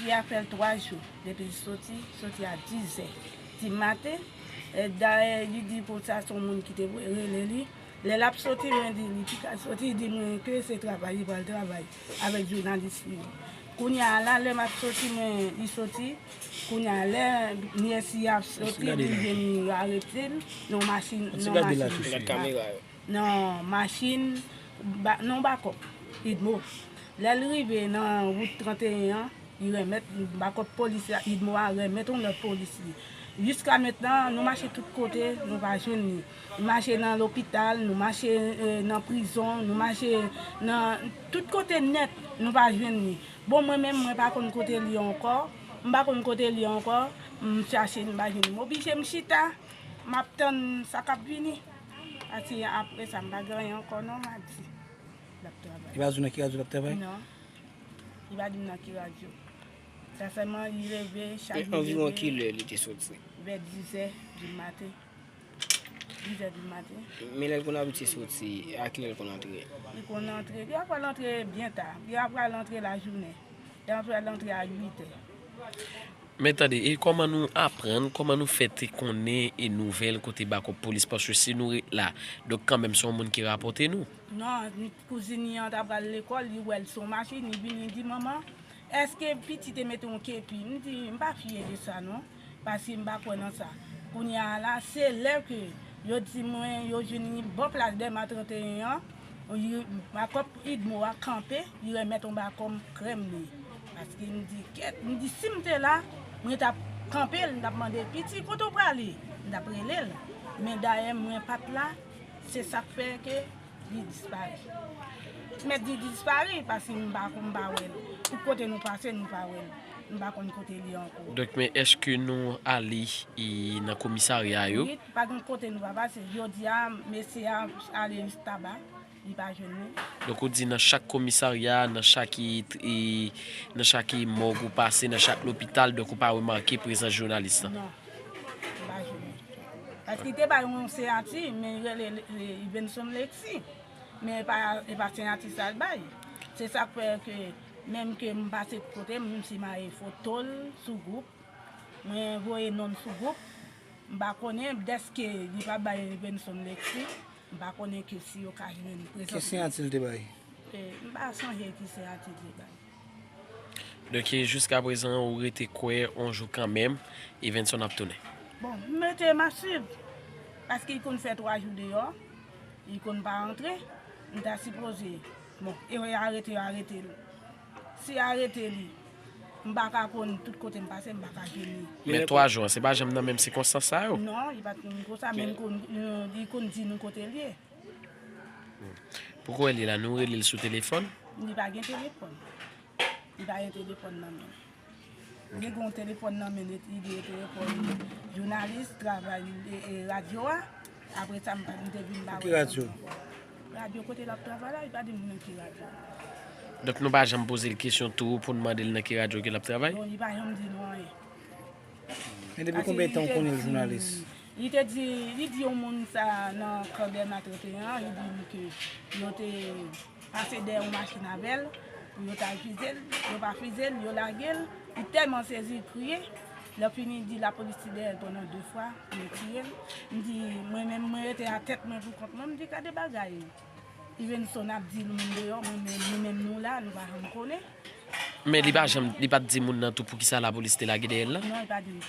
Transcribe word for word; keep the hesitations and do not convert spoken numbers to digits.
Li a fè l twa jou depi l soti, soti a dizè di maten. E dayè, li di pou sa se yon moun ki te rele li. Lè l ap soti, mwen di li, "Ki ka soti?" Li di mwen ke se travay, li pral travay avèk jounalis li. Kounye a la, lè m ap soti, mwen, li soti. Kounye a, lè nyès li ap soti, li vin arete l nan machin, nan machin. Gad kamera yo. Nan machin, ba, nan bakòp Idmo. Lè l rive nan wout trannteyen an, li remèt bakòp polis la, Idmo a remèt yon lòt polis li. Jiska mentnan, nou mache tout kote, nou pa jwenn li. Nou mache nan lopital, nou mache, eh, nan prizon, nou mache nan tout kote nèt, nou pa jwenn li. Bon, mwen menm, mwen pa konn kote li ankò. M pa konn kote li ankò. M chache, m pa jwenn li. M oblije m chita, m ap tann sa k ap vini. Paske apre sa, m pa gen anyen ankò non, m a di. L ap travay. Li pa di w nan ki radyo l ap travay? Non. Li pa di m nan ki radyo. Sa sèlman, li leve, chak li leve. E anviwon ki lè li te soti? Vè dizè di maten. Dizè di maten. Men lè l konn abitye soti, a ki lè l konn antre? Li konn antre, li ap pral antre byen ta. Li ap pral antre lajounen. Li ap pral antre a uit è. Men tande, e kòman nou aprann, kòman nou fè te konnen e nouvèl kote bakòp polis? Paske si nou ret la, donk kanmenm se yon moun ki rapòte nou. Non, kouzin li an ta pral lekòl, li wè l sou machin, li vini, li di, "Manman, èske pitit te mete yon kepi?" M di, "M pa fye de sa non, paske m pa kwè nan sa." Kounye a la, se lè ke yo di mwen, yo jwenn li bò plas Dèma trannteyen an, li, bakòp Idmo a kanpe, li remèt yon bakòp krèm li. Paske m di, "Kèt," m di, "si m te la, mwen t ap kanpe l, m t ap mande, 'Piti, kote w prale?'" M t ap rele l. Men dayè, mwen pa t la, se sa k fè ke li disparèt. Mèt di disparèt, paske m pa, m pa wè l. Tout kote nou pase, nou pa wè l. M pa konn kote li ankò. Donk, men èske nou ale, e, nan komisarya yo? Wi, pa gen kote nou pa pase. Jodi a, mesye a ale jis Taba, li pa jwenn li. Donk, ou di nan chak komisarya, nan chak, e, e, nan chak, e, mòg ou pase, nan chak lopital, donk ou pa remake prezans jounalis lan? Non, m pa jwenn li. Paske li te bay yon siyati, men li rele, e, Ivenson Lexi. Men e pa, e pa siyati sa l bay. Se sa k fè ke menm ke m pase kote m, m simaye foto l sou gwoup. Mwen voye non l sou gwoup. M pa konnen, dèske li pa bay Benson Lexi, m pa konnen ke si yo ka jwenn prezans. Ki siyati l te bay? E, m pa sonje ki siyati l te bay. Donk, e, jiska prezan, ou rete kwè yon jou kanmenm, Ivenson ap tounen? Bon, m rete, m ap swiv. Paske li konn fè twa jou deyò, li konn pa rantre. M ta sipoze, bon, e yo arete, yo arete l. Si yo arete li, m pa ka konn tout kote m pase, m pa ka jwenn li. Men twa jou an, se pa janm nan menm sikonstans sa yo? Non, li pa t konn konsa, men li konn, li konn di nou kote l ye. Poukò li la, nou rele l sou telefòn? Li pa gen telefòn. Li pa gen telefòn nan men l. Li gen yon telefòn nan men l, li gen telefòn jounalis, travay, e, e, radyo a. Apre sa, m pa, m te vin pa wè l ankò. Radyo kote l ap travay la, li pa di m nan ki radyo. Donk, nou pa janm poze l kesyon tou pou n mande l nan ki radyo ke l ap travay? Non, li pa janm di nou anyen. Men depi konbyen tan w konnen l jounalis? Li te di, li di yon moun sa nan Kandèma trannteyen an, li di m ke yo te pase dèyè yon machin avè l, pou yo ta fize l, yo pa fize l, yo lage l, li tèlman sezi, li kriye, lè fini, li di lapolis te dèyè l pandan de fwa, pou yo tiye l. M di, mwen menm, mwen rete a tèt mwen pou kont mwen, m di, gade bagay. Ivenson ap di l moun deyò, mwen menm, nou menm nou la, nou pa janm konnen. Men li pa janm, li pa t di moun nan tou poukisa lapolis te lage dèyè l la? Non, li pa di m.